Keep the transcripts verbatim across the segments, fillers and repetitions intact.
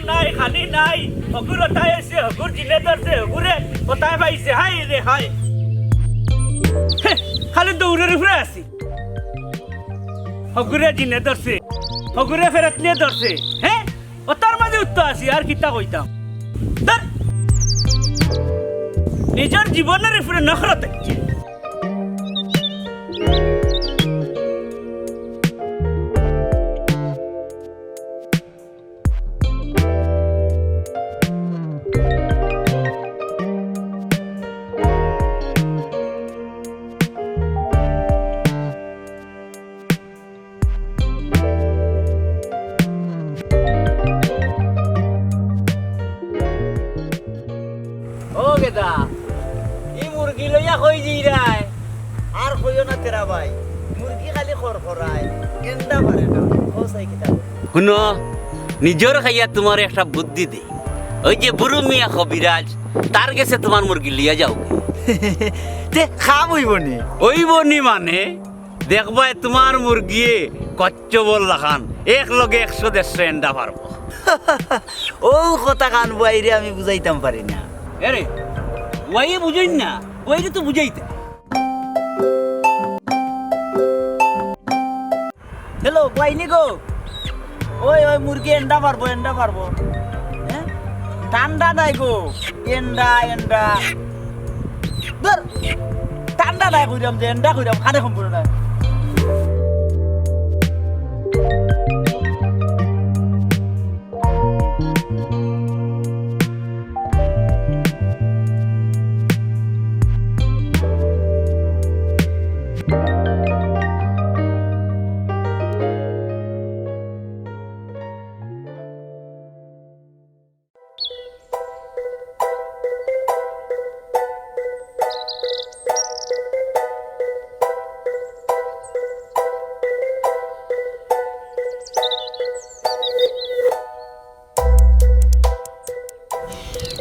নাই, খালি নাই। হগুর ওটায় আছে, হগুর জিনে ধরছে, হগুরে ওটায় পাইছে। হায় রে হায়। হে, খালি দৌড়র উপরে আছি। হগুরে জিনে ধরছে, হগুরে ফেরেতনিয়ে ধরছে। হে, ওটার মাঝে উত্তর আছি, আর কিতা কইতাম? ধর। নিজর জীবনর উপরে নখরত আছে। ও গেদা, ই মুরগি লইয়া কই যাইরায়? আর কইও না তেরা ভাই, মুরগি খালি খরখরায়, এন্ডা পারে না। ও সাই কিতা? হুনো, নিজর খাইয়া তুমারে একটা বুদ্ধি দেই। ওই যে বুরু মিয়া কবিরাজ, তার গেছে তুমার মুরগি লইয়া যাও। তে কাম অইবো নি? অইবো নি মানে, দেখবায় তুমার মুরগিয়ে কচ্ছপর লাখান এক লগে একশো দেড়শো এন্ডা পারবো। ও কথা কান বুয়াইরে আমি বুঝাইতাম পারি না। এরে, বুয়াইয়ে বুঝইন না, বুয়াইরে তো বুঝাইতে। হ্যালো, বুয়াইনি গো। ওই, ওই, মুরগি এন্ডা পারবো, এন্ডা পারবো। হ্যাঁ? ঠান্ডা নাই গো। এন্ডা, এন্ডা। ধর, ঠান্ডা নাই কইরাম যে, এন্ডা কইরাম, কানে কম পড়ে না।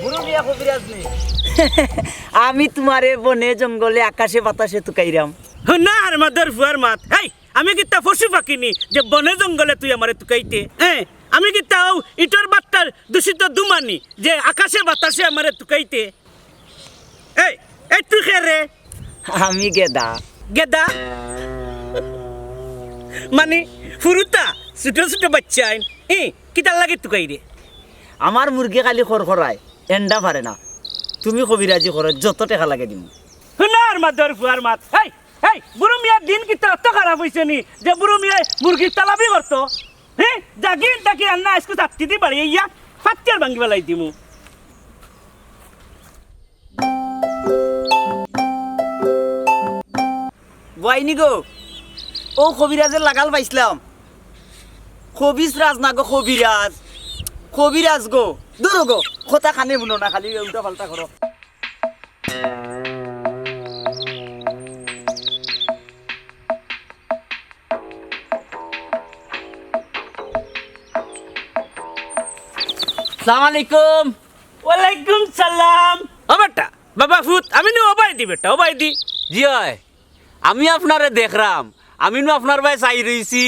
বুরু মিয়া কবিরাজ নি? আমি তুমারে বনে জঙ্গলে আকাশে বাতাসে তুকাইরাম। হুনা হারমাদর ফুয়ার মাত। হেই, আমি কিতা পশু পাখি নি যে বনে জঙ্গলে তুই আমারে তুকাইতে? হ্যাঁ, আমি কিতা অউ ইটর বাট্টার দূষিত দুমানি যে আকাশে বাতাসে আমারে তুকাইতে? এই, এই তুই কে রে? আমি গেদা। গেদা? মানে, ফুরুতা, ছোট ছোট বাচ্চা আইন। ই, কিতার লাগি তুকাইরে? আমার মুরগি খালি খরখরায়, এন্ডা পারে না। তুমি কবিরাজি করো, যত টেকা লাগে দিমু। হুনা হারমাদর ফুয়ার মাত। এই, এই, বুরু মিয়ার দিন কিতা অত খারাপ অইছে নি যে বুরু মিয়ায় মুরগির তালাবি করতো? হে, জাগিন তাকি আন্না আইজকু চাত্তি দি বাড়ি আইয়া ফাত্তিয়ার ভাঙ্গি ফালাই দিমু। বুয়াইনি গো, অউ কবিরাজর লাগাল পাইছলাম। কবিজ রাজ না গো, কবিরাজ। কবিরাজ গো, ধরো গো, কথা কানে হুনো না, খালি উল্টা পাল্টা করো। সালাম আলাইকুম। ওয়ালাইকুম সালাম। ও বেটা, বাবা ফুত, আমি নু ওবায়দি বেটা, ওবায়দি। জি অয়, আমি আপনারে দেখরাম, আমি নু আপনার বায় চাই রইছি।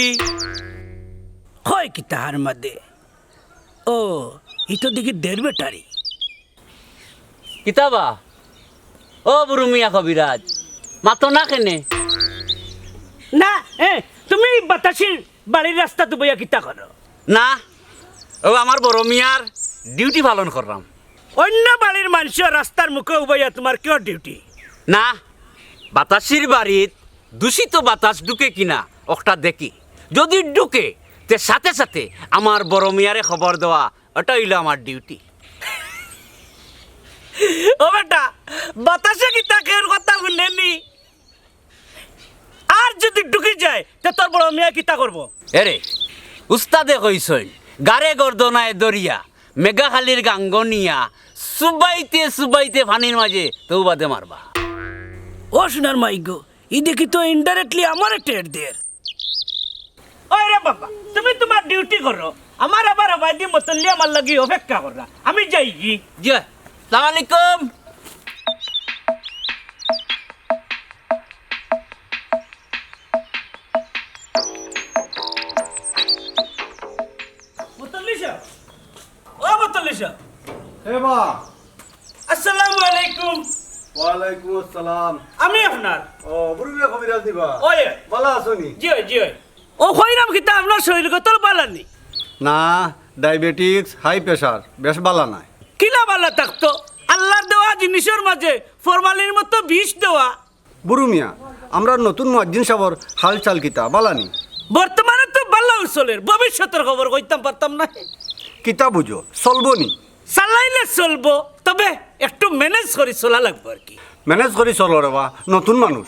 কয় কিতা হারমাদে? ও, ই তো দেখি দের বেটারি। কিতা বা? ও বুরু মিয়া কবিরাজ, মাতো না কেনে? না, এ, তুমি বাতাসির বাড়ির রাস্তাত বইয়া কিতা করো? না, অউ আমার বড় মিয়ার ডিউটি পালন কররাম। অইন্য বাড়ির মানষর রাস্তার মুখে উবাইয়া তুমার কিওর ডিউটি? না, বাতাসির বাড়িত দূষিত বাতাস ঢুকে কিনা অকটা দেখি। যুদি ঢুকে, তে সাথে সাথে আমার বড় মিয়ারে খবর দেওয়া, অটা অইলো আমার ডিউটি। ও বেটা, বাতাসে কিতা কেউর কথা হুনে নি? আর যুদি ঢুকি যায়, তে তোর বড় মিয়ায় কিতা করবো? এরে, উস্তাদে কইছইন, গারে গর্দনায় দরিয়া, মেঘাখালীর গাঙ্গ নিয়া, চুবাইতে চুবাইতে পানির মাঝে তৌবাদে মারবা। ও সোনার মাইগো, ই দেখি তো indirectly আমারে টের দের। ওই রে বাবা, তুমি তুমার ডিউটি করো, আমার আবার ওবায়দি মতল্লি আমার লাগি অপেক্ষা কররা, আমি যাইগি। জি, সালাম আলাইকুম। মতল্লি সাব, ও হে বা। আসসালামু আলাইকুম। ওয়ালাইকুম আসসালাম। আমি আপনার ও, বুরু মিয়া কবিরাজ নি বা? ওই। ভালা আছো নি? জি অয়, জি অয়। ও কইরাম কিতা আপনার শরীরগতর ভালা নি? না, ডায়াবেটিস, হাই প্রেশার, বেশ ভালা নায়। কিলা ভালা থাকতো? আল্লার দেওয়া জিনিসর মাঝে ফরমালিনর মতো বিষ দেওয়া। বুরু মিয়া, আমরার নতুন মুয়াজ্জিন সাবর হালচাল কিতা, ভালা নি? বর্তমানে তো ভালাউ চলের, ভবিষ্যতর খবর কইতাম পারতাম না। কিতা বুঝো, চলবো নি? চালাইলে চলবো, তবে একটু ম্যানেজ করি চলা লাগবো আর কি। ম্যানেজ করি চলো রে বা, নতুন মানুষ।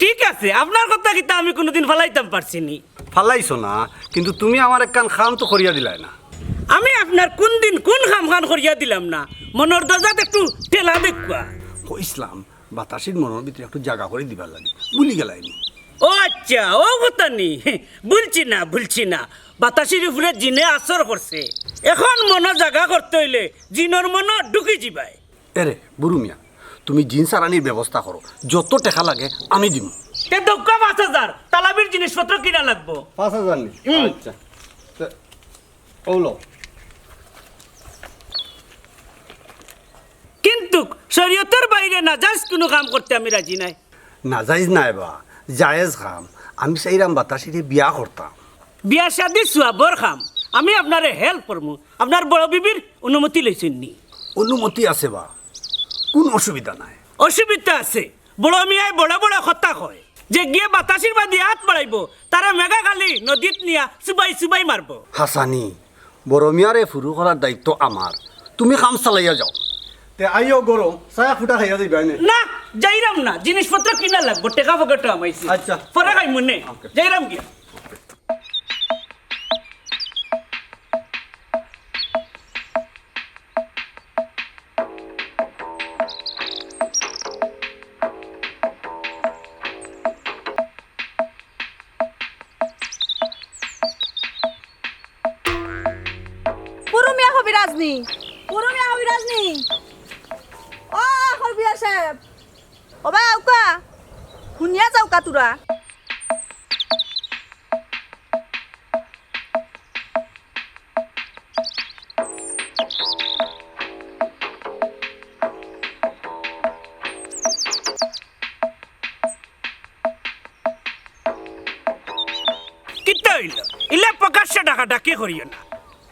ঠিক আছে, আপনার কথা কিতা আমি কোনোদিন ফালাইতাম পারছি নি। ফালাইছো না, কিন্তু তুমি আমার একখান কাম তো করিয়া দিলায় না। আমি আপনার কোন দিন কোন কামখান করিয়া দিলাম না? মনর দরজাত একটু ঠেলা দেখুয়া। কইছলাম, বাতাসির মনর ভিতরে একটু জাগা করি দিবার লাগি, ভুলি গেলায় নি। ও আচ্ছা, ও কথা নি। ভুলছি না, ভুলছি না। বাতাসির উপরে জিনে আসর করছে, এখন মনো জাগা করতে অইলে জিনর মনো ঢুকি যিবায়। এরে, বুরু মিয়া, তুমি জিন সারানির ব্যবস্থা করো, যত টেকা লাগে আমি দিমু। তে দেউক্কা পাঁচ হাজার, তালাবির জিনিসপত্র কিনা লাগবো। পাঁচ হাজার নি? হুম। আচ্ছা। তে, অউ লও। কিন্তুক শরিয়তর বাইরে নাজাইজ কুনু কাম করতে আমি রাজি নায়। নাজাইজ নায় বা, জায়েজ কাম। আমি চাইরাম বাতাসিরে বিয়া করতাম। বিয়া শাদি সওয়াবর কাম, আমি আপনারে হেল্প করমু, আপনার বড় বিবির অনুমতি লইছইন নি? অনুমতি আছে বা, কুনু অসুবিধা নাই। অসুবিধা আছে, বড় মিয়ায় বড় বড় কথা কয়, যেগিয়ে বাতাসির বাদি আত বাড়াইবো, তারে মেঘাখালী নদীত নিয়া চুবাই চুবাই মারবো। হাছানি, বড় মিয়ারে ফুরু করার দায়িত্ব আমার, তুমি কাম চালাইয়া যাও। তে আইও গরম, চা ফুটা খাইয়া যাইবায় নে। না, যাইরাম না, জিনিসপত্র কিনা লাগবো, টেকা পকেটো হামাইছি। আচ্ছা। পরে খাইমু নে, OK। যাইরাম গিয়া। বুরু মিয়া কবিরাজ নি, বুরু মিয়া কবিরাজ নি। ও কবিরাজ সাব, ও বা আউক্কা, হুনিয়া যাউক্কা তুরা। কিতা অইলো? ইলা প্রকাশ্যে ডাকাডাকি করিও না।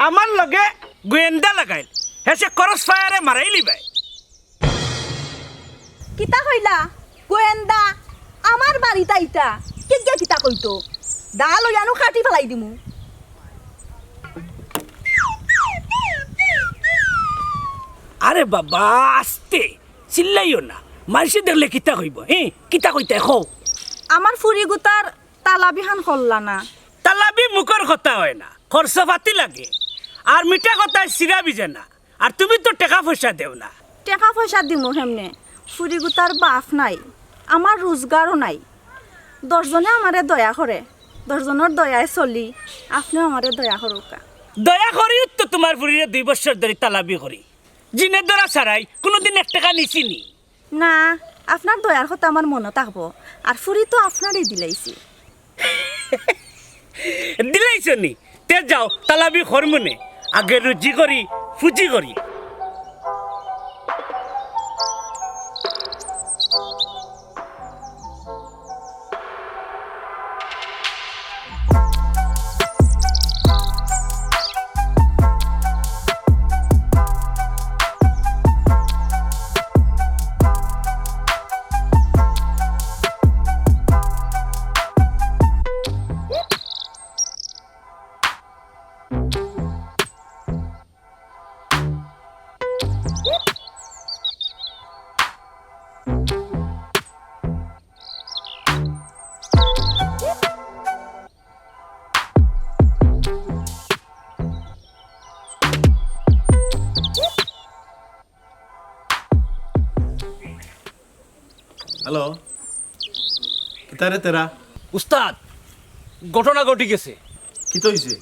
আমার লগে গোয়েন্দা লাগাইল, হেষে ক্রস ফায়ারে মারাইলিবায়। কিতা কইলা? গোয়েন্দা? আমার বাড়িত আইতা? কিগিয়া কিতা কইতো? দা লইয়া নু কাটি ফালাই দিমু। আরে বাবা, আস্তে, চিল্লাইও না। মানষে দেখলে কিতা কইবো, হে? কিতা কইতায় কও? আমার ফুরিগুতার তালাবিখান করলা না। তালাবি মুখর কথা অয় না, খরচপাতি লাগে। আর মিঠা কথায় চিরা ভিজে না। আর তুমি তো টেকা পয়সা দেও না। টেকা পয়সা দিমু কেমনে? ফুরিগুতার বাফ নাই, আমার রুজগারও নাই। দশ জনে আমারে দয়া করে, দশ জনর দয়ায় চলি, আপনেও আমারে দয়া করউক্কা। দয়া করিউ তো তুমার ফুরিরে দুই বছর ধরি তালাবি করি, জিনে ধরা ছাড়াই কুনুদিন এক টেকা নিছি নি। না, আপনার দয়ার কথা আমার মনো থাকবো। আর ফুরি তো আপনারেউ দিলাইছি। দিলাইছো নি? তে যাও, তালাবি করমু নে। আগে রুজি করি, ফুজি করি। হ্যালো, কিতা রে তেরা? উস্তাদ, ঘটনা ঘটি গেছে। কিতা অইছে?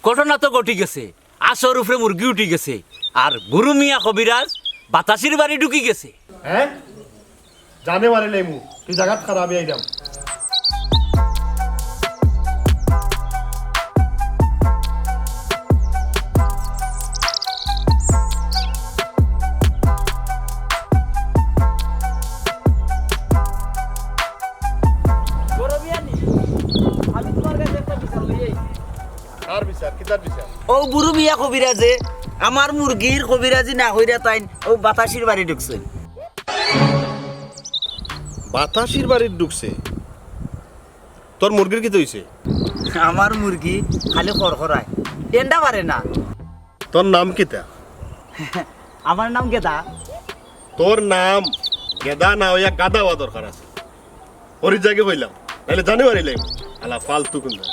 ঘটনা তো ঘটি গেছে, আশর উপরে মুরগি উঠি গেছে, আর বুরু মিয়া কবিরাজ বাতাসির বাড়ি ঢুকি গেছে। হ্যাঁ? জানে মারিলাইমু, তুই জাগাত খাড়া, আমি আইরাম। অউ বুরু মিয়া কবিরাজে আমার মুরগির কবিরাজি না কইরা তাইন অউ বাতাসির বাড়ি ঢুকছে। বাতাসির বাড়িত ঢুকছে? তোর মুরগির কিতা অইছে? আমার মুরগি খালি খরখরায়, এন্ডা পারে না। তোর নাম কিতা? আমার নাম গেদা। তোর নাম গেদা না অইয়া গাদা অওয়া দরকার আছে। হরির জাগে কইলাম, নাইলে জানে মারিলাইমু। আলা ফালতু কুন্তা।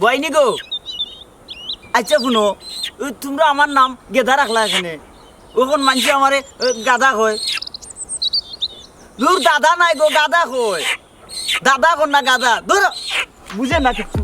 বইনি গো, আচ্ছা হুনো, অউ তুমরা আমার নাম গেদা রাখলা কেনে? অখন মানষে আমারে, এ, গাদা কয়। দুর, দাদা নায় গো, গাদা কয়। দাদা কর না গাদা, ধরো, বুঝে না কিচ্ছু।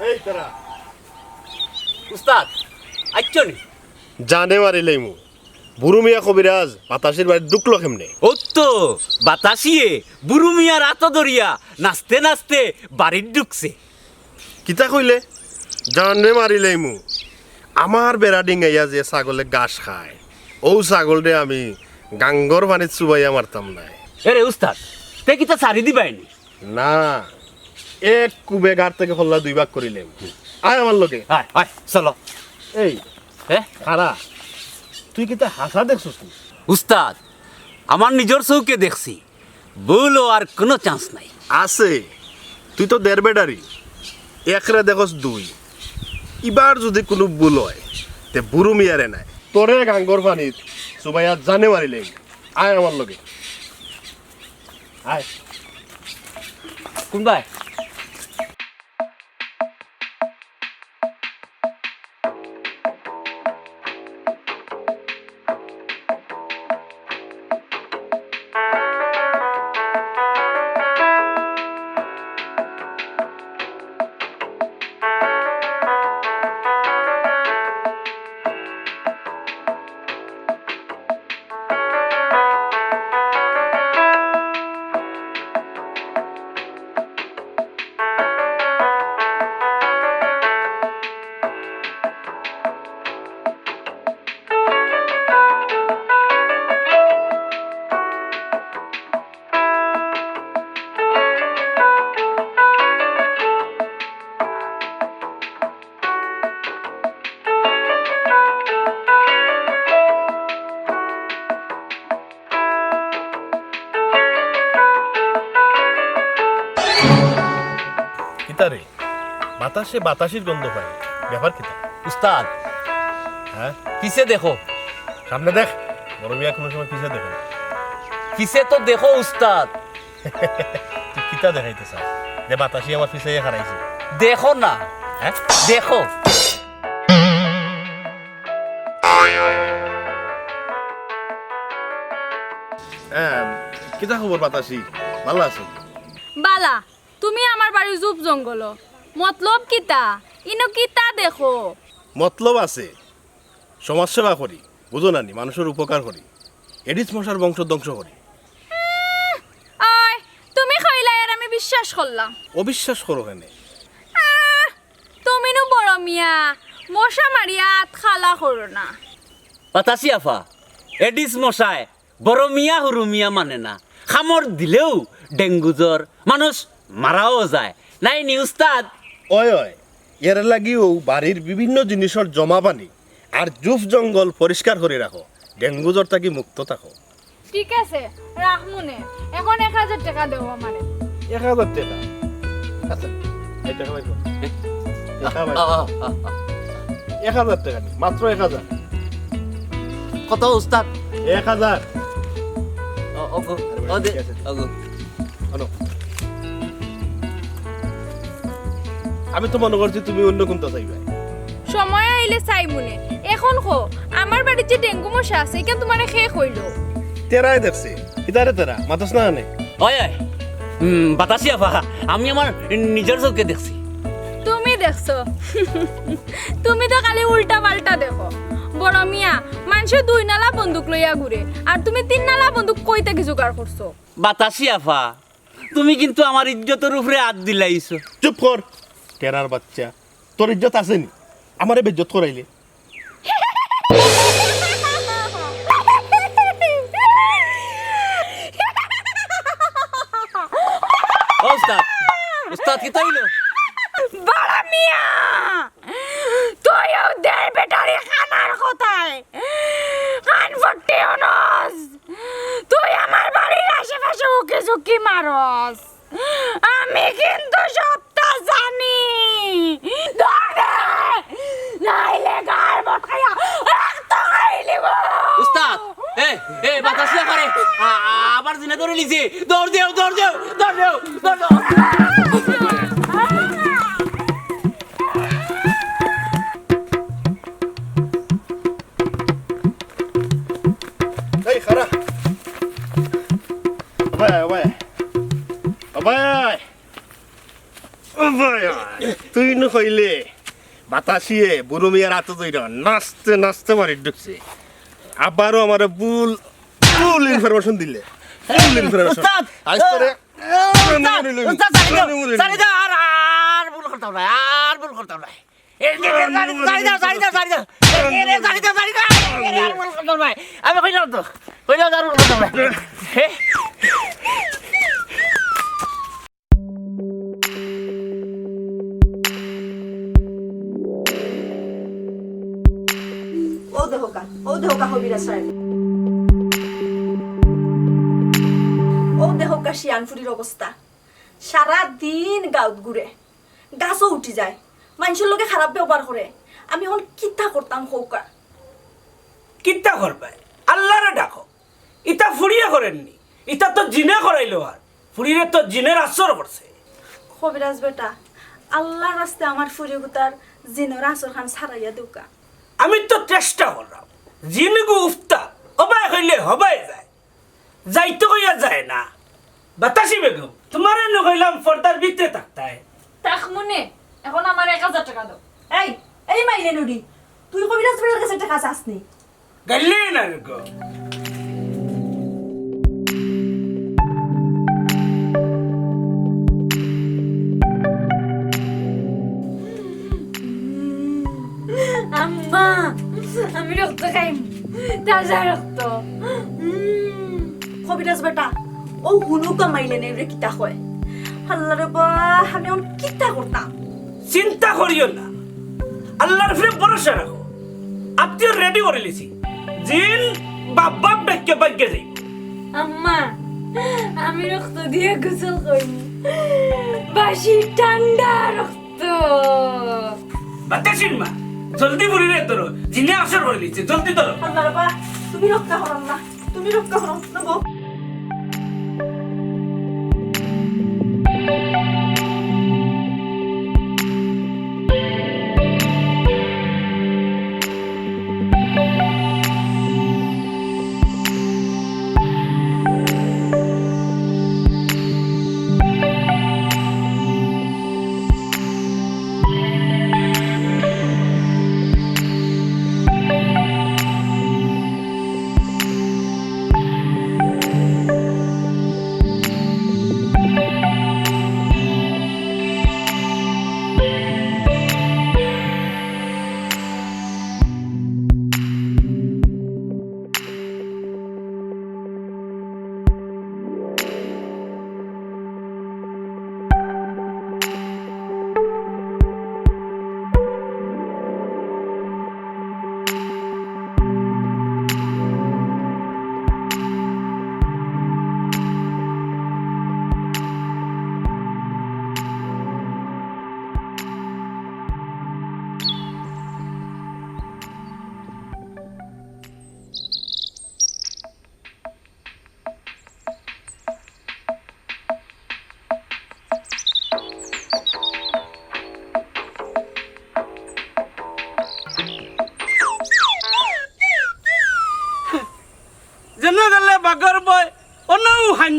এই তারা। উস্তাদ, আইচ্ছ নি? জানে মারিলাইমু। বুরু মিয়া কবিরাজ বাতাসির বাড়িত ঢুকলো কেমনে? অউ তো, বাতাসিয়ে বুরু মিয়ার আতো ধরিয়া নাচতে নাচতে বাড়িত ঢুকছে। কিতা কইলে? জানে মারিলাইমু। আমার বেড়া ডিঙ্গাইয়া যে ছাগলে ঘাস খায়, অউ ছাগলরে আমি গাঙ্গর পানিত চুবাইয়া মারতাম নায়। এরে উস্তাদ, তে কিতা ছাড়ি দিবায়নি? না, এক কুবে গার থাকি কল্লা দুই ভাগ করিলাইমু। আয় আমার লগে। আয়, আয়, চলো। এই, এ? খাড়া, তুই কিতা হাছা দেখছস নি? উস্তাদ, আমার নিজর চউখে দেখছি, ভুল অওয়ার কুনু chance নাই। আছে, তুই তো দেড় বেটারি, একরে দেখস দুই। ইবার যুদি কুনু ভুল অয়, তে বুরু মিয়ারে নায়, তোরে গাঙ্গর পানিত চুবাইয়া জানে মারিলাইমু। আয় আমার লগে। আয়। কুনবায়? কিতা রে? বাতাসে বাতাসির গন্ধ পায়, ব্যাপার কিতা? উস্তাদ, হ্যাঁ? পিছে দেখো। সামনে দেখ, বড় মিয়া কুনু সময় পিছে দেখে না। পিছে তো দেখো উস্তাদ। তুই কিতা দেখাইতে চাস? যে বাতাসি আমার পিছে খাড়াইছে। দেখো না। হ্যাঁ? দেখো। এ, কিতা খবর বাতাসি? ভালা আছো? বালা, তুমি আমার বাড়ির জুপ জঙ্গলো। মতলব কিতা? ইনো কিতা দেখো? মতলব আছে। সমাজসেবা করি, বুঝো না নি? মানুষর উপকার করি। এডিস মশার বংশ ধ্বংস করি। উম, ওই, তুমি কইলায় আর আমি বিশ্বাস করলাম। অবিশ্বাস করো কেনে? আহ, তুমি নু বড় মিয়া, মশা মারিয়া আত খালা করো না। বাতাসি আফা, এডিস মশায় বড় মিয়া হুরু মিয়া মানে না। কামড় দিলেউ ডেঙ্গু জ্বর, মানুষ মারাও যায়। নায় নি উস্তাদ? অয়, অয়। এরলাগিউ বাড়ির বিভিন্ন জিনিসর জমা পানি আর জুপ জঙ্গল পরিষ্কার করি রাখো, ডেঙ্গু জ্বর থাকি মুক্ত থাকো। ঠিক আছে, রাখমুনে। এখন এক হাজার টেকা দেও আমারে। এক হাজার টেকা? আচ্ছা, এই টেকা বাইর কর। টেকা বাইর কর। এক হাজার টেকা নি, মাত্র এক হাজার। কত উস্তাদ? এক হাজার। ও, ওগো, ও দে, ওগো। আনো। আমি তো মনে করছি তুমি অন্য কুনটা চাইবায়। সময় আইলে চাইমুনে। এখন কও, আমার বাড়িত যে ডেঙ্গু মশা আছে, ইখান তুমারে কে কইলো? তেরায় দেখছি। ইতারে তেরা, মাতস না আনে। ওই, ওই। হুম, বাতাসি আফা, আমি আমার নিজর চউখে দেখছি। তুমি দেখছো? তুমি তো খালি উল্টা পাল্টা দেখো। বড় মিয়া, মানষে দুই নালা বন্দুক লইয়া ঘুরে, আর তুমি তিন নালা বন্দুক কই থাকি জোগাড় করছো? বাতাসি আফা, তুমি কিন্তু আমার ইজ্জতর উপরে আত দিলাইছো। চুপ কর, টেরার বাচ্চা। তোর ইজ্জত আছে নি? আমারে বেইজ্জত করাইলে। ও উস্তাদ, উস্তাদ, কিতা অইলো? বড় মিয়া, তুইও দের বেটারে কানার কথায় কান ফট্টি অনস। তুই আমার বাড়ির আশেপাশে উকি ঝুঁকি মারস। আমি কিন্তু সবটা জানি। দৌড় দে, নাইলে গাল মটকাইয়া রক্ত খাই নিব। উস্তাদ, এ, এ, বাতাসি আফারে, আ-, আ-, আবার জিনে ধরিলিছে। দৌড় দেও, দৌড় দেও, দৌড় দেও, দৌড় দেও। এই, খাড়া। ওবায়, ওবায়। ওবায়। ওবায়, তুই নু কইলে, বাতাসিয়ে বুড়ো মিয়ার আতো ধইরা নাচতে নাচতে বাড়িত ঢুকছে। আবারও আমারে ভুল, ভুল information দিলে। ভুল information। উস্তাদ! আজ তোরে উস্তাদ! উস্তাদ, ছাড়ি দাও, ছাড়ি দাও, আর, আর ভুল করতাম নায়, আর ভুল করতাম নায়। এ, এ, এ, ছাড়ি, ছাড়ি দাও, ছাড়ি দাও, ছাড়ি দাও। এ, এ, এ, ছাড়ি দাও, ছাড়ি দাও। এ, আর ভুল করতাম নায়। আমি কইলাম তো, কইলাম তো আর ভুল করতাম নায়। এ? ও দেহকা, ও দেহকা কবিরাজ সাহেব। ও দেহকা শিয়ান ফুরির অবস্থা। সারা দিন গাউত ঘুরে। গাছো উঠি যায়, মানষর লগে খারাপ ব্যবহার করে। আমি অখন কিতা করতাম কউক্কা? কিতা করবায়? আল্লারে ডাকো। ইতা ফুরিয়ে করের নি, ইতা তো জিনে করাইলো। আর ফুরিরে তো জিনের আসর করছে। কবিরাজ বেটা, আল্লার রাস্তে আমার ফুরিগুতার জিনর আসর খান ছাড়াইয়া দেউক্কা। আমি তো চেষ্টা করলাম, জিনগু উফতা, ওবায় কইলে হবায় যায়। যাইতো কইয়া যায় না। বাতাসি বেগম, তুমারে নু কইলাম পর্দার ভিতরে থাকতায়। থাকমুনে, অখন আমার এক হাজার টেকা দেও। এই, এই মাইলে নুরি, তুই কবিরাজ বেটার গেছে টেকা চাস নি? গাইলে না রে গো। আম্মা, আমি রক্ত খাইমু, তাজা রক্ত। উম, কবিরাজ বেটা, অউ হুনো তো মাইলে নেউরে কিতা কয়। আল্লারে বা, আমি অখন কিতা করতাম? চিন্তা করিও না, আল্লার উপরে ভরসা রাখো। আত্মীয় রেডি করিলিছি, জিন বাপ বাপ ডাকিয়া বাইগ্গা যাইবো। আম্মা, আমি রক্ত দিয়া গোসল করমু, বাসি ঠান্ডা রক্ত। বাতাসির মা, জলদি ফুরিরে ধরো, জিনে আসর করিলিছে, জলদি ধরো। আল্লারে বা, তুমি রক্ষা করো আল্লা, তুমি রক্ষা করো, নেবো।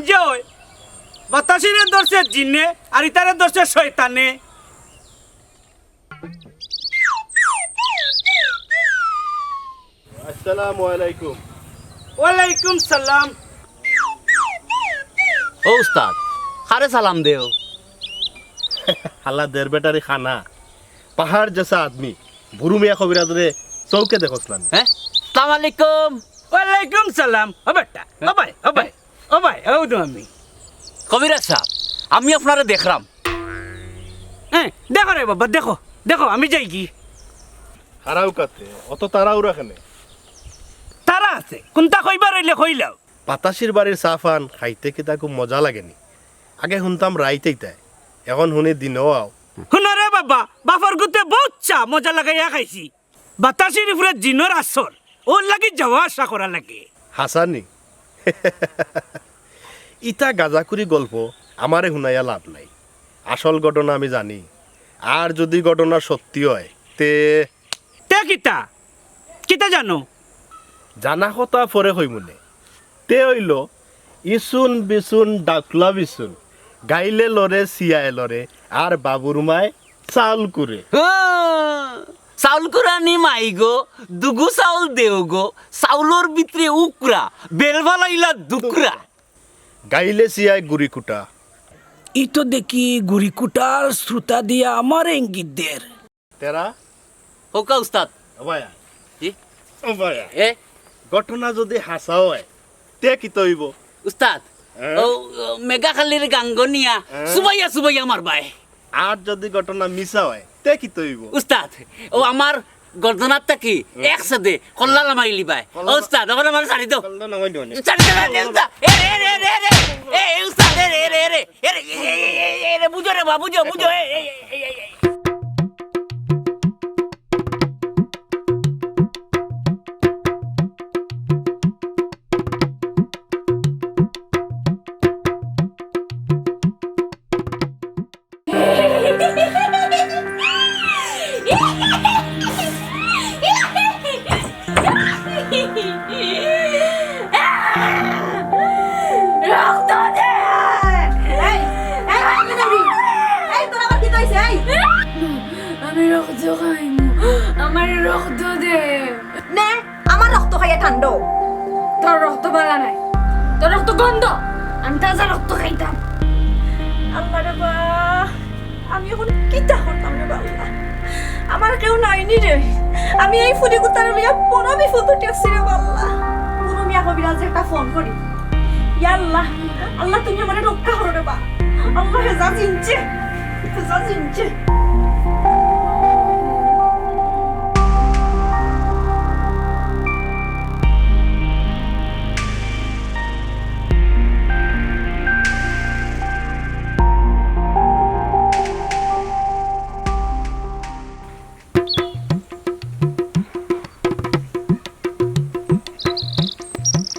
যে ওই বাতাসিরে ধরছে জিনে, আর ইতারে ধরছে শয়তানে। আসসালামু আলাইকুম। ওয়ালাইকুম সালাম। ও উস্তাদ, কারে সালাম দেও? হালা দের বেটারি খানা, পাহাড় জেসা আদমি, বুরু মিয়া কবিরাজরে চউখে দেখছলানি? হ্যাঁ? আসসালামু আলাইকুম। ওয়ালাইকুম সালাম। ও বেটা, ও ভাই, ও ভাই, ও ভাই, ও তো আমি। কবিরাজ সাব, আমি আপনারে দেখরাম। হ্যাঁ, দেখো রে বাবা, দেখো, দেখো, আমি যাইগি। হারাও কাতে, অত তাড়াহুড়া কেনে? তাড়া আছে, কুনতা কইবার অইলে কইলাও। বাতাসির বাড়ির চা পান খাইতে কিতা খুব মজা লাগেনি? আগে হুনতাম রাইত আইতায়, এখন হুনি দিনও আও। হুনো রে বাবা, বাপর গুতে বউত চা মজা লাগাইয়া খাইছি। বাতাসির উপরে জিনর আসর, অউর লাগি যাওয়া আসা করা লাগে। হাছানি? ইতা গাজাখুরি গল্প আমারে হুনাইয়া লাভ নাই। আসল ঘটনা আমি জানি। আর যুদি ঘটনা সত্যি অয়, তে তে কিতা? কিতা জানো? জানা কথা পরে কইমুনে। তে অইলো, ইসুন বিসুন ডাকলা বিসুন, গাইলে লড়ে সিয়ায় লড়ে, আর বাবুর মায় চাউল কুরে। হ্যাঁ, চাউল কুরানি মাই গো, দুগু চাউল দেও গো, চাউলর ভিতরে উকরা, বেল ফালাইলা দুকরা। গাইলে সিয়ায় গুড়ি কুটা। ই তো দেখি গুড়ি কুটার শ্রোতা দিয়া আমারে ইঙ্গিত দের। তেরা? হোকা উস্তাদ। ও ভাইয়া। জি? ও ভাইয়া। এ? ঘটনা যুদি হাছা অয়, তে কিতা অইবো? উস্তাদ, হ্যাঁ? ও, ও, মেঘাখালীর গাঙ্গনিয়া, হ্যাঁ? সুবাইয়া সুবাইয়া মারবায়। আর যুদি ঘটনা মিছা অয়, তে কিতা অইবো? উস্তাদ, ও আমার গর্দনার থাকি হুম। এক সাদে কল্লা লামাইলিবায়। কল্লা ও উস্তাদ, অখন আমারে ছাড়ি দেও। কল্লা লামাই দেও নি। ছাড়ি দেও, ছাড়ি দেও, উস্তাদ। এ রে, এ রে, এ রে, এ রে। এ, এ, উস্তাদ, এ রে, এ রে, এ রে। এ রে, এ, এ, এ, এ, এ রে, বুঝো রে বা, বুঝো, বুঝো, এ, এ, এ, এ, এ, এ। রক্ত দে! এই, এই, এই, কি করবি? এই, তোর আবার কিতা অইছে, এই? আমি রক্ত খাইমু। আমারে রক্ত দে। নে, আমার রক্ত খাইয়া ঠান্ডা। তোর রক্ত বালা নায়, তোর রক্ত গন্ধ। আমি তাজা রক্ত খাইতাম। আল্লাহ রে বা, আমি অখন কিতা করতাম রে বা আল্লাহ? আমার কেউ নাইনি রে। আমি এই ফুরি কুতারে লইয়া বড় বিপদো ঠেকছি রে বা আল্লাহ। বুরু মিয়া কবিরাজরে একটা ফোন করি। ইয়া আল্লাহ, আল্লাহ তুমি আমারে রক্ষা করো রে বা। আল্লাহ হে যা চিনছে, হে যা চিনছে।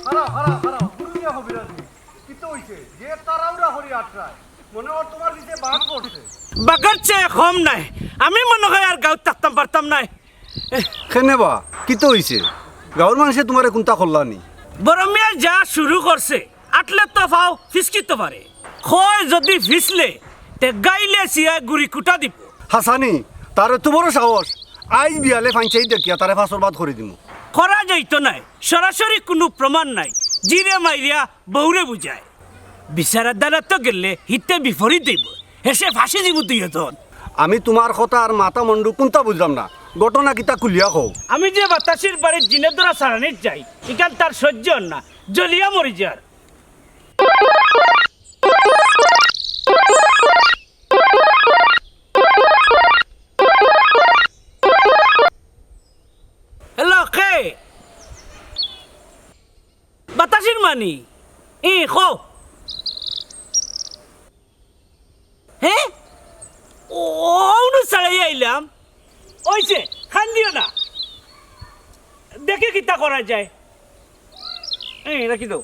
খাড়াও, খাড়াও, খাড়াও, বুরু মিয়া কবিরাজ নি। কিতা অইছে? যে তাড়াহুড়া করি আটরায়, মনে অয় তুমার পিছে বাঘ পড়ছে। বাঘর চেয়ে কম নায়, আমি মনে অয় আর গাউত থাকতাম পারতাম নায়। কেনে বা, কিতা অইছে? গাউর মানষে তুমারে কুন্তা করলা নি? বড় মিয়ায় যা শুরু করছে, আটলে তো পাও ফিসকিতো পারে। কয় যুদি ফিসলে, তে গাইলে সিয়ায় গুড়ি কুটা দিবো। হাছানি, তার এত বড় সাহস, আইজ বিয়ালে ফাইঞ্চাইত ডাকিয়া তারে ফাঁসর বাদ করি দিমু। করা যাইতো নায়, সরাসরি কুনু প্রমাণ নাই। জিরে মাইরিয়া বউরে বুঝায়। বিচার আদালতো গেলে হিতে বিপরীত অইবো। হেষে ফাঁসি দিমু দুইওজন। আমি তুমার কথা আর মাথা মন্ডু কুন্তা বুঝলাম না। ঘটনা কিতা খুলিয়া কও। আমি যে বাতাসির বাড়িত জিনে ধরা ছাড়ানিত যাই, ইখান তার সহ্য অর না, জ্বলিয়া মরি যার। হ্যালো, কে? বাতাসির মানি? ই, কও। হে? অউ নু ছাড়াই আইলাম। অইছে, কান্দিও না। দেখি কিতা করা যায়। এই, রাখি দেও।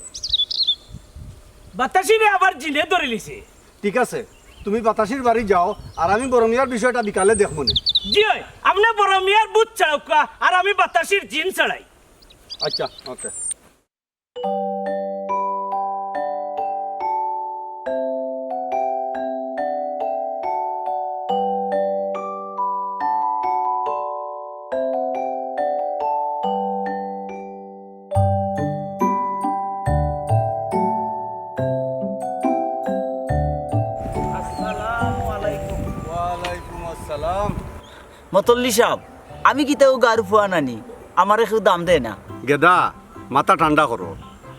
বাতাসিরে আবার জিনে ধরিলিছে। ঠিক আছে, তুমি বাতাসির বাড়ি যাও, আর আমি বড় মিয়ার বিষয়টা বিকালে দেখমুনে। জি অয়, আপনে বড় মিয়ার ভূত ছাড়াউক্কা, আর আমি বাতাসির জিন ছাড়াই। আচ্ছা, ওকে। মতল্লি সাব, আমি কিতা অউ গাউর ফুয়া নানি? আমারে কেউ দাম দেয় না। গেদা, মাথা ঠান্ডা করো।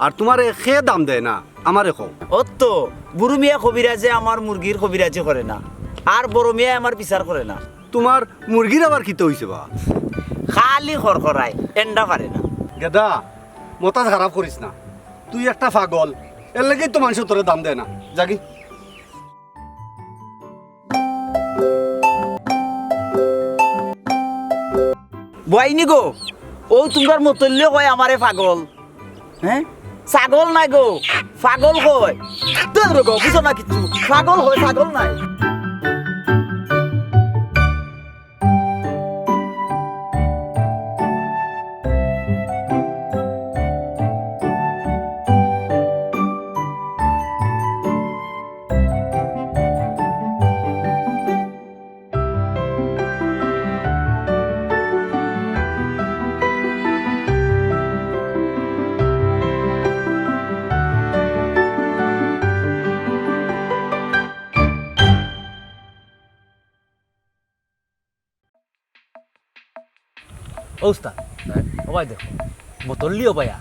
আর তুমারে কে দাম দেয় না, আমারে কও। অত বুরু মিয়া কবিরাজে আমার মুরগির কবিরাজি করে না, আর বড় মিয়ায় আমার বিচার করে না। তুমার মুরগির আবার কিতা অইছে বা? খালি খরখরায়, এন্ডা পারে না। গেদা, মতাজ খারাপ করিস না, তুই একটা পাগল, এরলাগিউ তো মানষে তোরে দাম দেয় না। যাগি। বুয়াইনি গো, অউ তুমরার মতল্লিয়ে কয় আমারে পাগল। হে, ছাগল নায় গো, পাগল কয়। দূর গো, বুঝো না কিচ্ছু, পাগল কয়, ছাগল নায়। ও উস্তাদ, ও ভাই দেখো, মতল্লি ও ভাইয়া।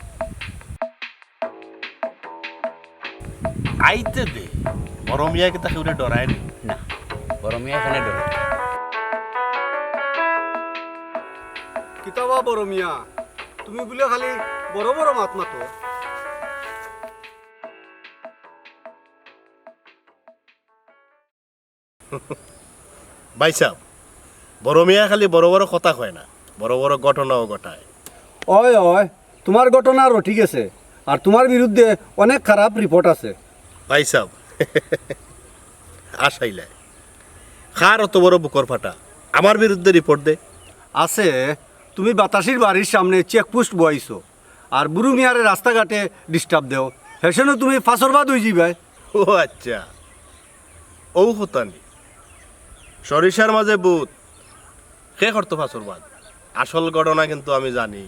আইতে দে, বড় মিয়া কিতা কেউরে ডরায় নি? না, বড় মিয়া কেনে ডরায়? কিতা বা বড় মিয়া, তুমি বুলে খালি বড় বড় মাত মাতো। ভাইসাব, বড় মিয়া খালি বড় বড় কথা কয় না, বড় বড় ঘটনাও ঘটায়। অয়, অয়, তুমার ঘটনা আরো ঠিক আছে, আর তুমার বিরুদ্ধে অনেক খারাপ report আছে। ভাইসাব, আসাইলায়, কার অত বড় বুকর ফাটা, আমার বিরুদ্ধে report দে? আছে, তুমি বাতাসির বাড়ির সামনে checkpost বওয়াইছো, আর বুরু মিয়ারে রাস্তাঘাটে disturb দেও, হেষেনউ তুমি ফাঁসরবাদ অইযিবায়। ও আচ্ছা, অউ কথা নি। সরিষার মাঝে ভূত, কে করতো ফাঁসরবাদ? আসল ঘটনা কিন্তু আমি জানি।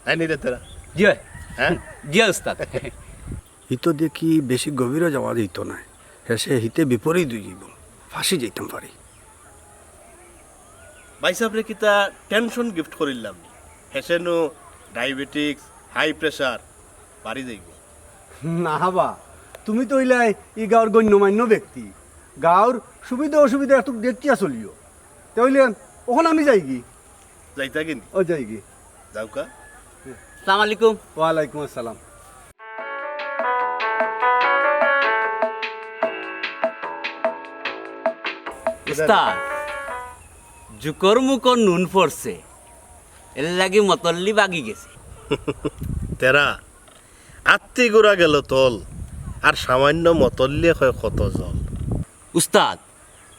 তাই নি রে তেরা? জি অয়। হ্যাঁ? জি অয় উস্তাদ। হি তো দেখি বেশি গভীরও যাওয়া যাইতো নায়, হেষে হিতে বিপরীত অইযিবো, ফাঁসি যাইতাম পারি। ভাইসাবরে কিতা tension gift করিলাম নি? হেষেনউ diabetics, high pressure বাড়ি যাইবো। না বা, তুমি তো অইলায় ই গাউর গণ্যমান্য ব্যক্তি। গাউর সুবিধা অসুবিধা একটু দেখিয়া চলিও। তে অইলে অখন আমি যাইগি। যাইতা কিনি? ও যাইগি। যাউক্কা। আসসালামু আলাইকুম। ওয়ালাইকুম আসসালাম। উস্তাদ, জুকর মুখো নুন পড়ছে, এরলাগি মতল্লি বাগি গেছে। তেরা, আত্তি গুড়া গেল তল, আর সামান্য মতল্লিয়ে কয় কত জল। উস্তাদ,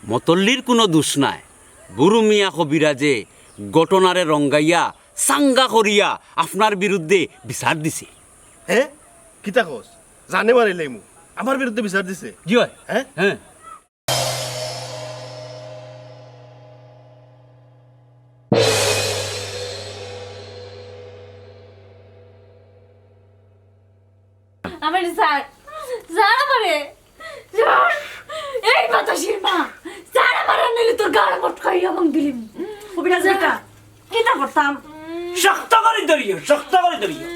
মতল্লির কুনু দুষ নাই। বুরু মিয়া কবিরাজে ঘটনারে রঙ্গাইয়া, চাঙ্গা করিয়া আপনার বিরুদ্ধে বিচার দিছে। হে? কিতা কস? জানে মারিলাইমু। আমার বিরুদ্ধে বিচার দিছে? জি অয়। হে? হে। আমারে ছাড়, ছাড় আমারে, ছাড়। এই বাতাসির মা, ছাড় আমারে, নাইলে তোর গাড় মটকাইয়া ভাঙিলিমু। কবিরাজ বেটা, কিতা করতাম? শক্ত করি ধরিও, শক্ত করি ধরিও।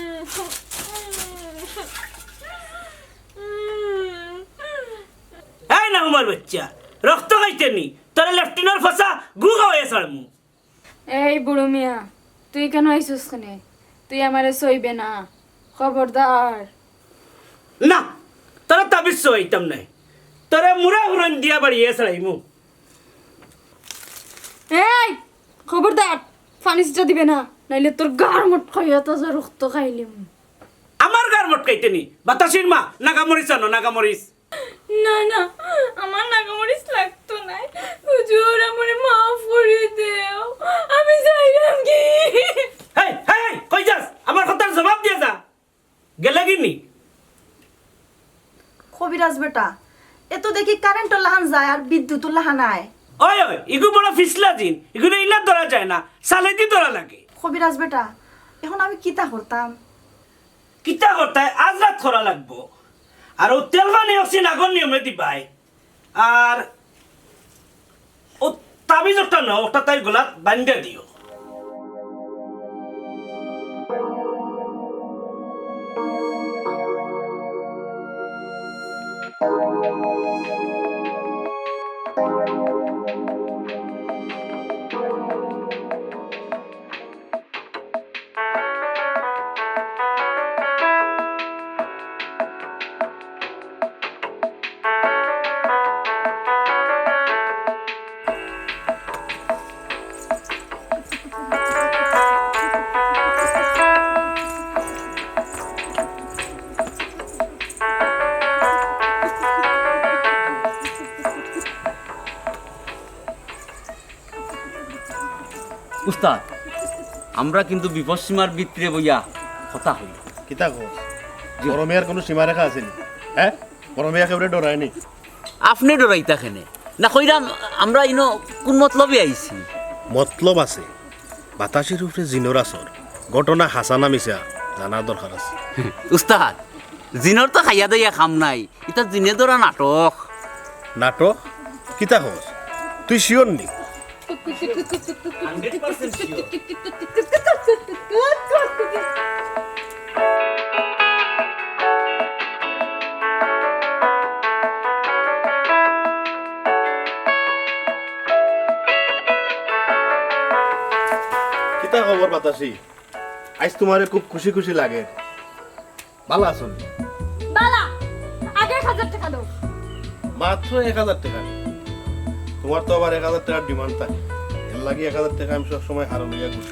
এই না উমার বাচ্চা, রক্ত খাইতে নি, তোরে লেফটিনর ফসা গু খাওয়াইয়া ছাড়মু। এই বুরু মিয়া, তুই কেনে আইছস কেনে? তুই আমারে ছইবে না, খবরদার। না, তোরে তাবিজ ছওয়াইতাম নায়, তোরে মুড়া হুরন দিয়া বাড়িয়া ছাড়াইমু। এই, খবরদার, পানি ছিটা দিবে না, নাইলে তোর গাড় মটকাইয়া তাজা রক্ত খাইলিমু। আমার গাড় মটকাইতে নি, বাতাসির মা, নাগামরিচ আনো, নাগামরিচ। না, না, আমার নাগামরিচ লাগতো নায়। হুজুর, আমারে মাফ করি দেও। আমি যাইরাম গি। হেই, হেই, হেই, কই যাস? আমার কথার জবাব দিয়া যা। গেলে গি নি? কবিরাজ বেটা, এ তো দেখি কারেন্টর লাখান যায় আর বিদ্যুতর লাখান আয়। ওই, ওই, ইগু বড় ফিসলা জিন, ইগুরে ইলা ধরা যায় না, সালেদি ধরা লাগে। কবিরাজ বেটা, এখন আমি কিতা করতাম? কিতা করতায়, আজ রাত করা লাগবো। আর অউ তেল পানি অক্সিজেন আগর নিয়মে দিবায়। আর অউ তাবিজ একটা নাও, ওটা তাই গলাত বান্ধা দিও। উস্তাদ, আমরা কিন্তু বিপদসীমার ভিতরে বইয়া কথা কই। কিতা কস? জি। বড় মিয়ার কুনু সীমারেখা আছে নি? হ্যাঁ? বড় মিয়া কেউরে ডরায় নি? আপনে ডরাইতা কেনে? না কইরাম, আমরা ইনো কুন মতলবে আইছি? মতলব আছে। বাতাসির উপরে জিনর আসর। ঘটনা হাছা না মিছা জানার দরকার আছে। উস্তাদ, জিনর তো খাইয়া দাইয়া কাম নাই। ইতা জিনে ধরা নাটক। নাটক? কিতা কস? তুই sure নি? Hundred percent sure। কিতা খবর বাতাসি? আইজ তুমারে খুব খুশি খুশি লাগে। ভালা আছো নি? ভালা। আগে এক হাজার টেকা দেও। মাত্র এক হাজার টেকা? তুমার তো আবার এক হাজার টেকার demand থাকে। এর লাগি এক হাজার টেকা আমি সব সময় হারো লইয়া ঘুরি।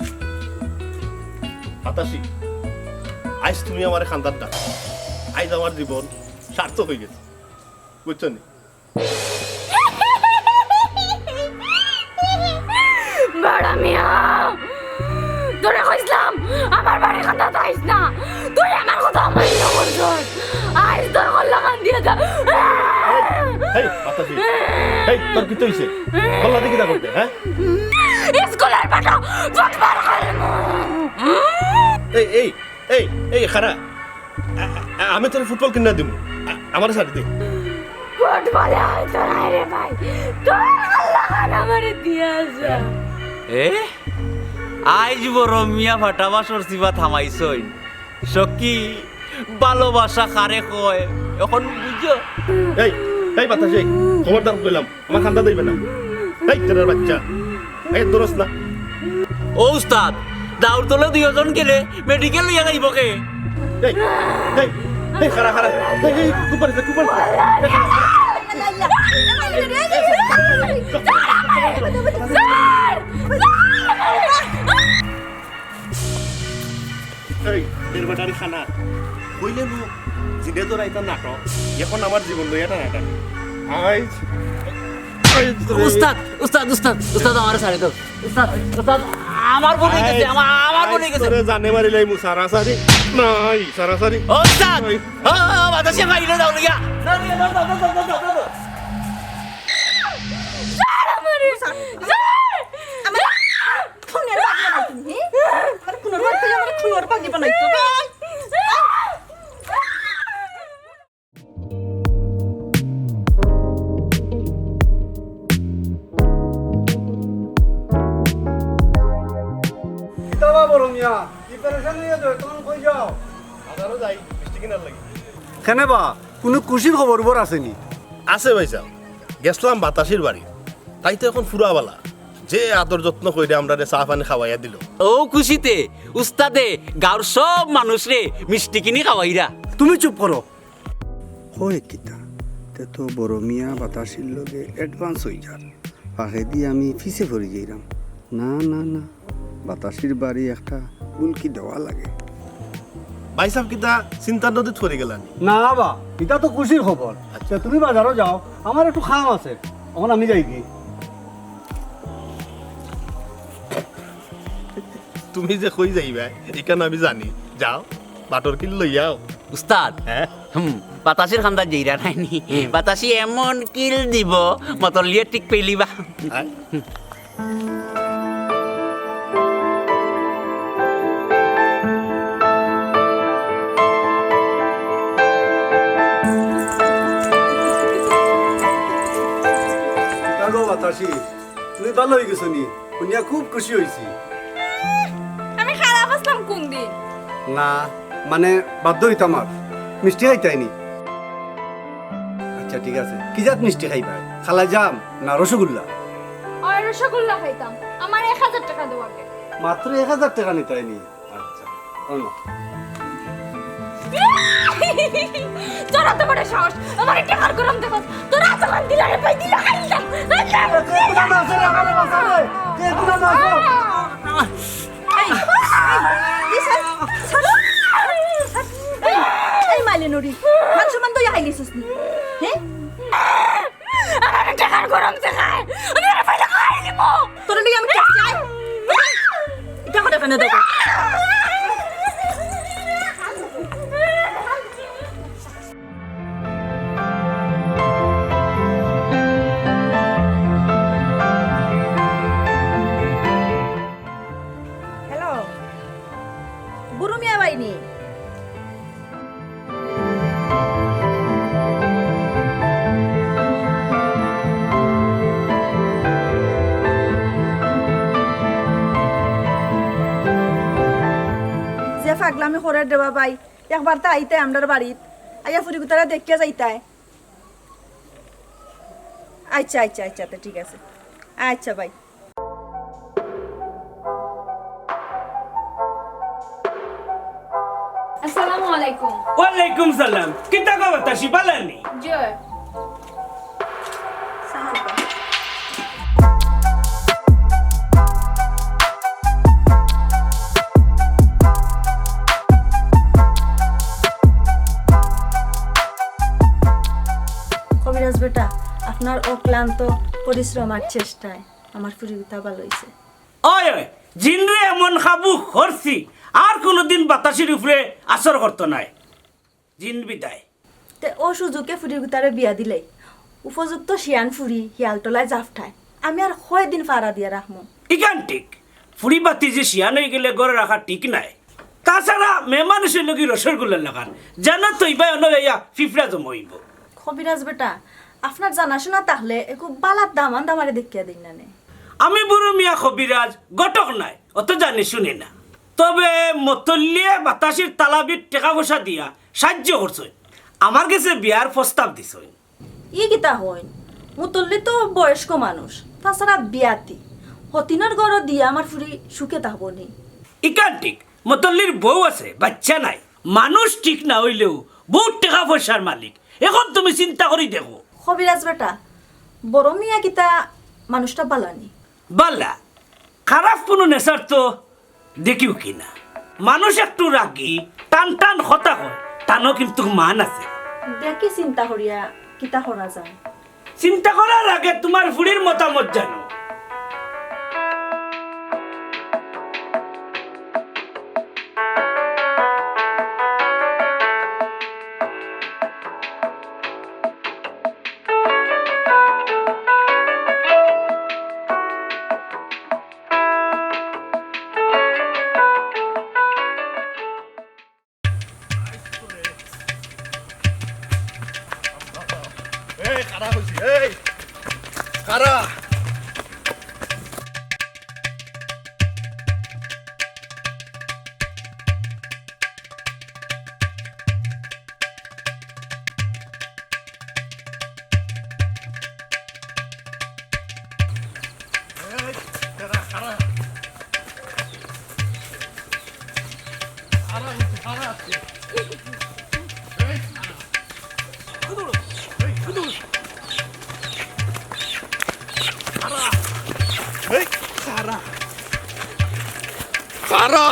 বাতাসি, আইজ তুমি আমারে কান্দাত ডাকছো। আইজ আমার জীবন সার্থক অই গেছে। বুঝছো নি? বড় মিয়া, তোরে কইছলাম, আমার বাড়ির কান্দাত আইস না। তুই আমার কথা অমান্য করছস। আইজ তোর গলা কান্দিয়া যা। এই, এই, বাতাসি। এই, তোর কিতা অইছে? গলা দেখি তা করতে, হ্যাঁ? স্কুলের পাঠা, ফুটবল খেলবো। এই, এই, এই, এই, খারা। আ-, আ-, আমি তোরে ফুটবল কিনা দিমু। আ-, আমারে ছাড়ি দে। ফুটবলে হয়তো নাই রে ভাই। তোর আল্লাহ খান আমারে দিয়া যা। এ? আইজ বড় মিয়া ফাটাবাসর সিবা থামাইছইন। সখী, ভালোবাসা কারে কয়? অখন বুঝছো? এই, এই বাতাসি, খবরদার কইলাম। আমার কান্দাত আইবে না। এই, তেরার বাচ্চা। এই, ধরস না। ও উস্তাদ, দাউর তলে দুইজন গেলে মেডিকেল লইয়া যাইব কে? এই, এই, এই, খারা, খারা। এই, এই, কুপার আছে, কুপার আছে। এই, খারা, খারা। এই, এর বেটারি খানা। কইলে নু, জিনে ধরা ইতা নাটক। এখন আমার জীবন লইয়া টানাটানি। আইজ, আইজ তোরে উস্তাদ, উস্তাদ, উস্তাদ, উস্তাদ, আমারে ছাড়ি দেও। উস্তাদ, উস্তাদ, আমার মনে গেছে, আইজ, আমার, আমার মনে আইজ গেছে। তোরে জানে মারিলাই মু, সারাসারি। নাই, সারাসারি। ও উস্তাদ, নাই। ও, ও, বাতাসে মারিলে দাও লইয়া। দাও, দাও, দাও। ছাড় আমারে। ছাড়। আমার খুনের বাগি বানাইতো, হে? আমার খুনের বাগি, আমার খুনের বাগি বানাইতো। কিতা বা বড় মিয়া, কি পেরেশান অইয়া যাও, তখন কই যাও? বাজারো যাই, মিষ্টি কিনার লাগি। কেনে বা, কুনু খুশির খবর উবর আছে নি? আছে ভাইসাব, গেছলাম বাতাসির বাড়ি। তাই তো এখন ফুরা বালা। যে আদর যত্ন কইরা আমরারে চা পানি খাওয়াইয়া দিল। ও খুশিতে উস্তাদে গাউর সব মানুষরে মিষ্টি কিনি খাওয়াইরা। তুমি চুপ করো। কয় কিতা? তে তো বড় মিয়া বাতাসির লগে advance অই যার। ফাঁকেদি আমি পিছে পড়ি যাইরাম। না, না, না। বাতাসির বাড়ি একটা উল্কি দেওয়া লাগে। ভাইসাব কিতা চিন্তার নদীত পড়ি গেলানি? না বা, ইটা তো খুশির খবর। আচ্ছা। তে তুমি বাজারো যাও, আমার একটু কাম আছে, অখন আমি যাইগি। তুমি যে কই যাইবায়, ইখান আমি জানি। যাও, বাটর কিল লইয়াও। উস্তাদ, হ্যাঁ? হুম, বাতাসির কান্দাত যাইরা নায়নি। হুম। বাতাসি এমন কিল দিব, মতলিয়ে ঠিক পেলিবা। আয়। কিতা গো বাতাসি, তুমি ভালা অইগেছো নি? হুনিয়া খুব খুশি অইছি। আমি খারাপ আছলাম কুনদিন? না, মানে বাধ্য অইতাম আর। মিষ্টি খাইতায় নি? আচ্ছা, ঠিক আছে। কি জাত মিষ্টি খাইবায়? কালাজাম না রসগোল্লা? অয়, রসগোল্লা খাইতাম। আমার এক হাজার টেকা দেও আগে। মাত্র এক হাজার টেকা নিতায় নি? আচ্ছা, অনো। তোর অত বড় সাহস, আমারে টেকার গরম দেখোস, তোর অত বড় দিলারে পাই দিলা খাইতাম। এই, এই, এই, এই, এই মালিনুরি, মান সম্মান তো ইয়া হাইলিছস নি? হ্যাঁ? আমারে টেকার গরম দেখায়। আমি আরে পাইলে খাই নিব। তোর লাগি আমি টেকা চাই। ইটা করে কেন দেবো? হ্যালো, বুরু মিয়া বাইনি। যে ফাগলামি করের রে বা ভাই, একবার তা আইতায় আমরার বাড়িত, আইয়া ফুরিগুতারে দেখিয়া যাইতায়। আচ্ছা, আচ্ছা, আচ্ছা, তে ঠিক আছে। আচ্ছা ভাই। আসসালামু আলাইকুম। ওয়ালাইকুম সালাম। কিতা খবর বাতাসি, বালা নি? জি। কবিরাজ বেটা, আপনার অক্লান্ত পরিশ্রম আর চেষ্টায় আমার ফুরিগুতা ভালা অইছে। অয়, অয়, জিনরে এমন কাবু করছি, আর কুনুদিন বাতাসির উপরে আসর করতো নায়। জিন বিদায়। তে অউ সুযোগে ফুরিগুতারে বিয়া দিলে, উপযুক্ত শিয়ান ফুরি হিয়ালতলায় জাপটায়। আমি আর কয়দিন ফাড়া দিয়া রাখমু? ইখান ঠিক, ফুরি বাতি যে শিয়ান অইগেলে ঘরো রাখা ঠিক নায়। তাছাড়া মেয়ে মানুষর লাগি রসগোল্লার লাখান, যেন থইবায় অনো আইয়া ফিফড়া জমা অইবো। কবিরাজ বেটা, আপনার জানাশুনা থাকলে একটু বালা দামান্দ আমারে দেখিয়া দেইন না নে। আমি বুরু মিয়া কবিরাজ, ঘটক নায়, অত জানি শুনি না। তবে মতল্লিয়ে বাতাসির তালাবির টেকা পয়সা দিয়া সাইয্য করছইন, আমার গেছে বিয়ার প্রস্তাব দিছইন। ই কিতা কইন? মুতল্লি তো বয়স্ক মানুষ, তাছাড়া বিয়াতি। হতিনর ঘরো দিয়া আমার ফুরি সুখে থাকবো নি। ইখান ঠিক, মুতল্লির বউ আছে, বাইচ্চা নাই। মানুষ ঠিক না অইলেও বউত টেকা পয়সার মালিক। এখন তুমি চিন্তা করি দেখো। কবিরাজ বেটা, বুরু মিয়া কিতা মানুষটা বালা নি? বালা। খারাপ কুনু নেশার তো দেখিও কি না। মানুষ একটু রাগী, টান টান কথা কয়, টানো কিন্তু মান আছে। দেখি চিন্তা করিয়া কিতা করা যায়। চিন্তা করার আগে তুমার ফুরির মতামত জানো। এই, খাড়া অইছি, এই, খাড়া। এই, খাড়া, খাড়া। খাড়া অইছি, খাড়া আছি। এই, খাড়া। এই, খাড়া। এই, খাড়া। খাড়া।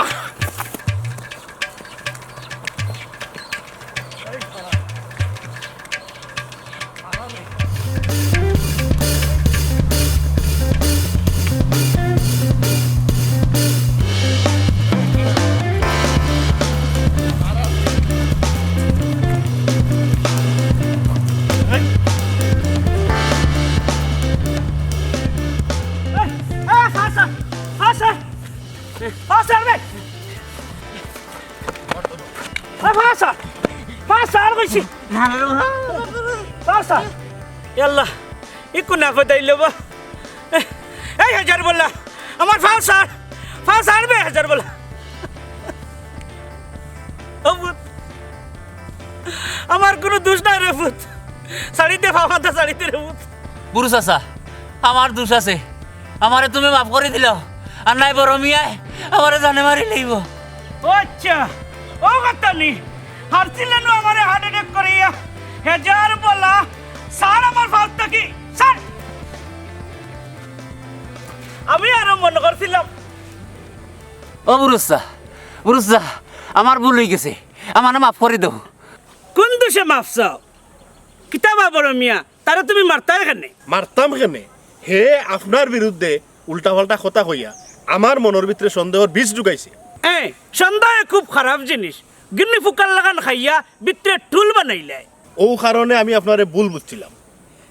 এ আল্লাহ, ই কুন আপদ আইলো বা? এই, এই হাজার বলা, আমার পাও ছাড়, পাও ছাড় বে হাজার বলা। ও পুত, আমার কুনু দুষ নাই রে পুত, ছাড়ি দে, পাও কান্দা ছাড়ি দে রে পুত। বুরু চাচা, আমার দুষ আছে, আমারে তুমি মাফ করি দিলাও, আর নায় বড় মিয়ায় আমারে জানে মারি লইবো। ও আচ্ছা, ও কথা নি, হারছিলেন আমারে হার্ট অ্যাটাক করিয়া, হাজার বলা, ছাড় আমার পাও থাকি, ছাড়। আমি আরো মনে করছিলাম। ও বুরু চাচা, বুরু চাচা, আমার ভুল অই গেছে, আমারে মাফ করি দেও। কুন দুষে মাফ চাও? কিতা বা বড় মিয়া, তারে তুমি মারতায় কেনে? মারতাম কেনে? হে আপনার বিরুদ্ধে উল্টাপাল্টা কথা কইয়া আমার মনর ভিতরে সন্দেহর বীজ ঢুকাইছে। এ, সন্দেহ খুব খারাপ জিনিস। গিন্নি ফুকার লাখান খাইয়া ভিতরে ঠুল বানাইলায়। অউ কারণে আমি আপনারে ভুল বুঝছিলাম।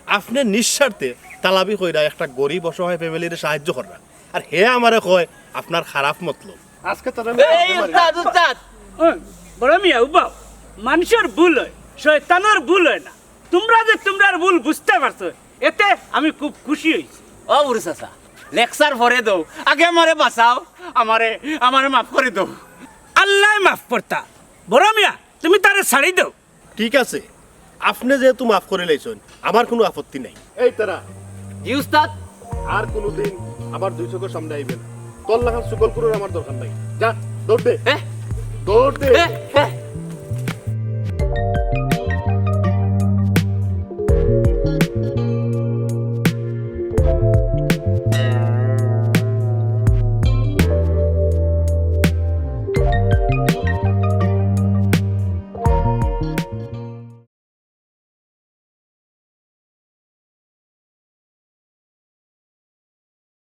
আপনে নিঃস্বার্থে তালাবি কইরা একটা গরিব অসহায় ফ্যামিলিরে সাহায্য কররা, আর হে আমারে কয় আপনার খারাপ মতলব। আজকে তারা এই উস্তাদ, উস্তাদ। ওই, বড় মিয়া, উবাও। মানুষর ভুল অয়, শয়তানর ভুল অয় না। তুমরা যে তুমরার ভুল বুঝতে পারছো, এতে আমি খুব খুশি অইছি। ও বুরু চাচা, লেকচার পরে দেও, আগে আমারে বাঁচাও, আমারে, আমারে মাফ করি দেও। আল্লায় মাফ করতা। বড় মিয়া, তুমি তারে ছাড়ি দেও। ঠিক আছে, আপনে যেহেতু মাফ করি লাইছইন, আমার কুনু আপত্তি নাই। এই তারা। জি উস্তাদ। আর কুনুদিন আমার দুই চোখর সামনে আইবে না। তোর লাখান চুগলখুরর আমার দরকার নাই। যা, দৌড় দে। এ? দৌড় দে। এ? এ?